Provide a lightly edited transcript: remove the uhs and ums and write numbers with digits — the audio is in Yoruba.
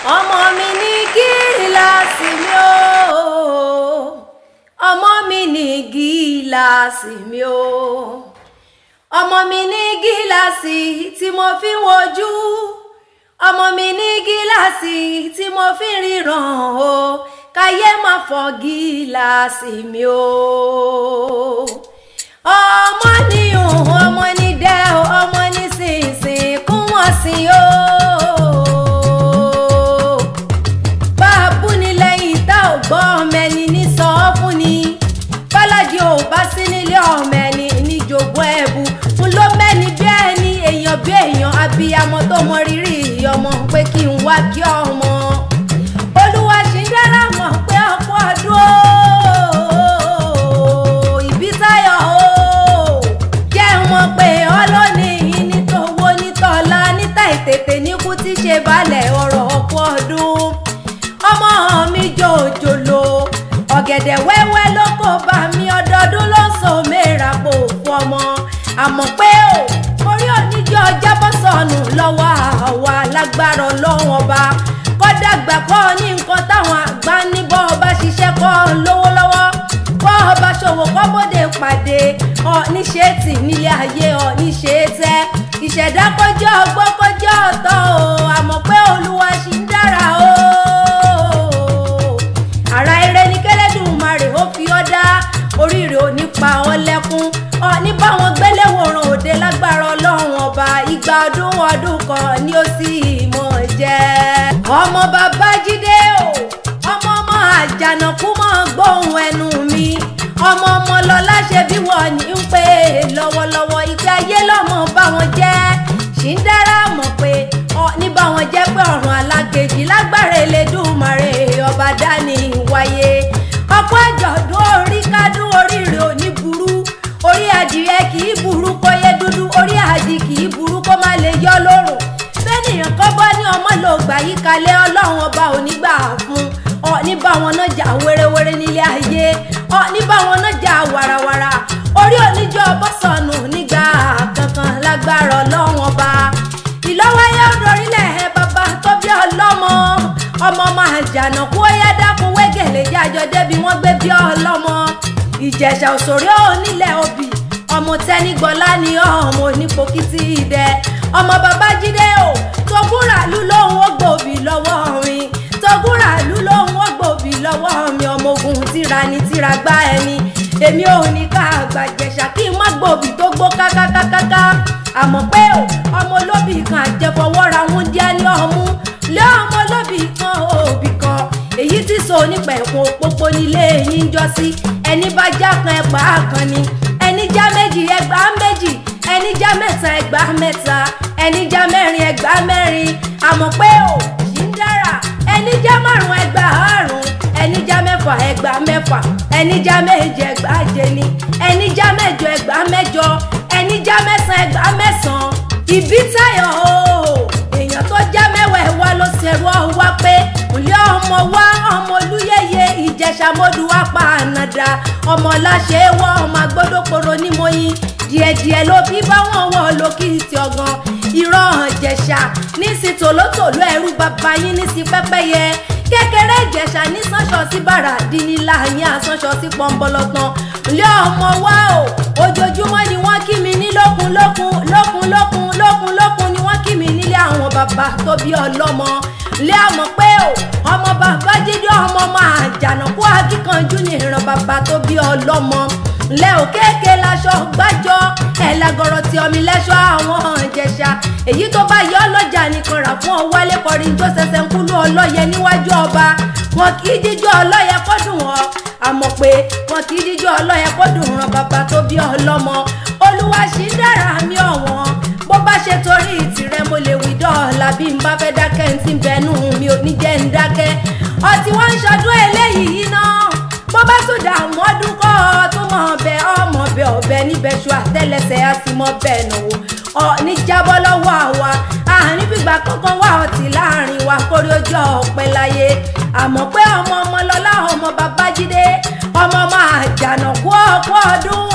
Ọmọ mi ní gíláàsì mi o, ọmọ mi ní gíláàsì mi o, ọmọ mi ní gíláàsì tí mo fi ń wojú, ọmọ mi ní gíláàsì tí mo fi ń ríran o, káyé má fọ́ gíláàsì mi o. Ọmọ ní òun, ọmọ ní dẹ́ o, ọmọ ní sínsìn kún wọ́n sìn o. Bá a bú ni lẹ́yìn tá ò gbọ́, ọmọ ẹni ní sọ ọ́ fún ni. Bọ́lájì ò bá sí nílé, ọmọ ẹni níjogún ẹ̀bù ń ló mẹ́ni bí ẹni, èèyàn bí èèyàn, abiyamọ tó mọ rírì ọmọ pé kí n wá kí ọmọ. Olúwa ṣì ń dára mọ̀ pé ọ̀pọ̀ ọdún o, Ìbítáyọ̀ o, jẹ́ mọ̀ pé ọlọ́ni nítòwó nítọ́lá níta ìtètè níkú tí ṣe balẹ̀ ọ̀rọ̀ ọ̀pọ̀ ọdún. Ọmọ mi jòjòló, ọ̀gẹ̀dẹ̀ wẹ́wẹ́ ló kó bá mi, ọdọọdún ló ń so mẹ́ra pò fún ọmọ. Àmọ́ pé o, orí oníjọ́ jábọ́ sọnù lọ́wọ́ àwa lágbára Ọlọ́run Ọba. Kọ́ dàgbà kọ́ ní nǹkan táwọn àgbà ní, bọ́ ọba ṣiṣẹ́ kọ́ lówó lọ́wọ́, kọ́ ọba ṣòwò kọ́ bóde pàdé ọ níṣe tì nílé ayé, ọ níṣe tẹ́ ìṣẹ̀dá kọjá ọgbọ́n kọjá ọ̀tọ̀ o. Àmọ́ pé Olúwa ṣì ń dára o. Àrà ire ní kẹlẹ́dùmarè ó fi ọ́ dá, oríire ò ní pa ọ́ lẹ́kún, ọ ní báwọn gbéléwòrán òde lágbára Ọlọ́run Ọba. Ìgbà ọdún ọdún kan ni ó sì mọ̀ jẹ́. Ọmọ Babájídé o, ọmọ ọmọ àjànàkú mọ́ gbóhùn ẹnu mi, ọmọ ọmọ lọlá ṣe bí wọ́n ní ń pè lọ́wọ́lọ́wọ́, ìpè ayé lọ́mọ bá wọn jẹ́, ṣì ń dára mọ̀ pé ọ ní bá wọn jẹ́ pé ọ̀run alákejì lágbára Elédùmarè Ọba dání wáyé. Ọ̀pọ̀ àjọ̀dún orí kádùn, oríire ò ní burú, orí adìrẹ kì í burú kó yé dúdú, orí àdì kì í burú kó má lè yọ lórùn. Bẹ́ẹ̀nìyàn kọ́ bọ́ ní ọmọ ló gbà yí kalẹ̀, Ọlọ́run Ọba ò ní gbà fún ọ ní bá wọn náà jà wérewére nílé ayé, ọ ní bá wọn náà jà wàràwàrà, orí oníjọ bọ́sọ̀nù nígbà kankan lágbára Ọlọ́run Ọba. Ìlọ́wọ́yé orílẹ̀ ẹ̀ bàbá tó bí ọlọ́mọ, ọmọ ọmọ àjànàkú ó yá dákun wégele jájọ débi wọ́n gbé bí ọlọ́mọ. Ìjẹ̀ṣà òṣèré onílẹ̀ òbí, ọmọ tẹ́nigbọ́lá ni ọmọ onípòkìtì ìdẹ, ọmọ Babájídé o, Tógúnràlú lòun ó gbòbí lọ́wọ́ mi, Tógúnràlú lòun ó gbòbí lọ́wọ́ mi, ọmọ ogun tíra ni tíra gbá ẹni, èmi ò ní ká àgbàjẹ̀ṣà kí n má gbòbí tó gbó kákákákáká. Àmọ́ pé o, ọmọ olóbì kan àjẹfọwọ́ra wúndíá ní ọmú lé, ọmọ olóbì kan òbí kan èyí tí so onípẹ̀kun òpópó nílé yín jọ sí, ẹni bá já kan ẹgbàá kan ni, ẹni já méjì ẹgbàá méjì, ẹni já mẹ́ta ẹgbàá mẹ́ta, ẹni já mẹ́rin ẹgbàá mẹ́rin. Àmọ́ pé o, ṣì ń dára, ẹni já márùn ẹgbàá àrùn, ẹni já mẹ́fà ẹgbàá mẹ́fà, ẹni já méje ẹgbàá jẹni, ẹni já mẹ́jọ ẹgbàá mẹ́jọ, ẹni já mẹ́sàn ẹgbàá mẹ́sàn. Ìbítáyọ̀ o, èèyàn tó já mẹ́wàá wá ló ṣẹ̀rú ọ̀wá pé òlé ọmọ wa, ọmọ olúyẹyẹ Ìjẹ̀ṣà mọ́dù wá pa ànàdà, ọmọ láṣẹ wọ ọmọ agbódòporo nímọ̀yìn, díẹ̀díẹ̀ ló bí báwọn wọ̀ lókìtì ọ̀gàn ìran Ìjẹ̀ṣà nísì tòlótòló ẹrú bàbá yín nísì pẹ́pẹ́yẹ kékeré Ìjẹ̀ṣà ní sánṣọ sí bàrà dínnílà yín àsánṣọ sí pọ́nbọ́lọ́tàn. Ilé ọmọ wa o, ojoojúmọ́ ni wọ́n kí mi ní lókun lókun lókun lókun lókun lókun ni wọ́n kí mi nílé àwọn bàbá tó bí ọlọ́mọ. Ilé àmọ́ pé o, ọmọ bàbá jíde, ọmọ ọmọ àjànàkú akíkanjú ní ìran bàbá tó bí ọlọ́mọ. Ńlẹ́ òkèèké laṣọ gbájọ ẹ̀ lágọ̀rọ̀ tí ọmọ ilẹ̀ṣọ́ àwọn Ìjẹ̀ṣà, èyí tó bá yọ ọlọ́jà nìkan rà fún ọ wálé kọrin jó ṣẹṣẹ ń kúlú ọlọ́yẹ níwájú ọba. Wọn kì í jíjó ọlọ́yẹ kó dùn ọ́, àmọ́ pé wọn kì í jíjó ọlọ́yẹ kó dùn ràn bàbá tó bí ọlọ́mọ. Olúwa ṣì ń dára mi ọ̀wọ́n, bó bá ṣe torí tìrẹ mo lè wí dọ́ọ̀la, bí n bá fẹ́ dákẹ́ ń ti bẹnu mi ò ní jẹ́ ń dákẹ́. Ọtí wọ́n ń ṣọdún eléyìí náà, bó bá tún dààmú ọdún kọ́ ọ tún mọ̀ ọbẹ̀ ọmọ ọbẹ̀ ọbẹ̀ níbẹ̀ ṣu àtẹ́lẹsẹ̀ á sì mọ bẹ́ẹ̀ nù ọ ní jábọ́ lọ́wọ́ àwa àárín fìgbà kankan wá ọtí láàrin wa kórí ojú ọ̀pẹ láyé. Àmọ́ pé ọmọ ọmọ lọ́lá, ọmọ Babájídé, ọmọ ọmọ àjànàkú ọ̀pọ̀ ọdún.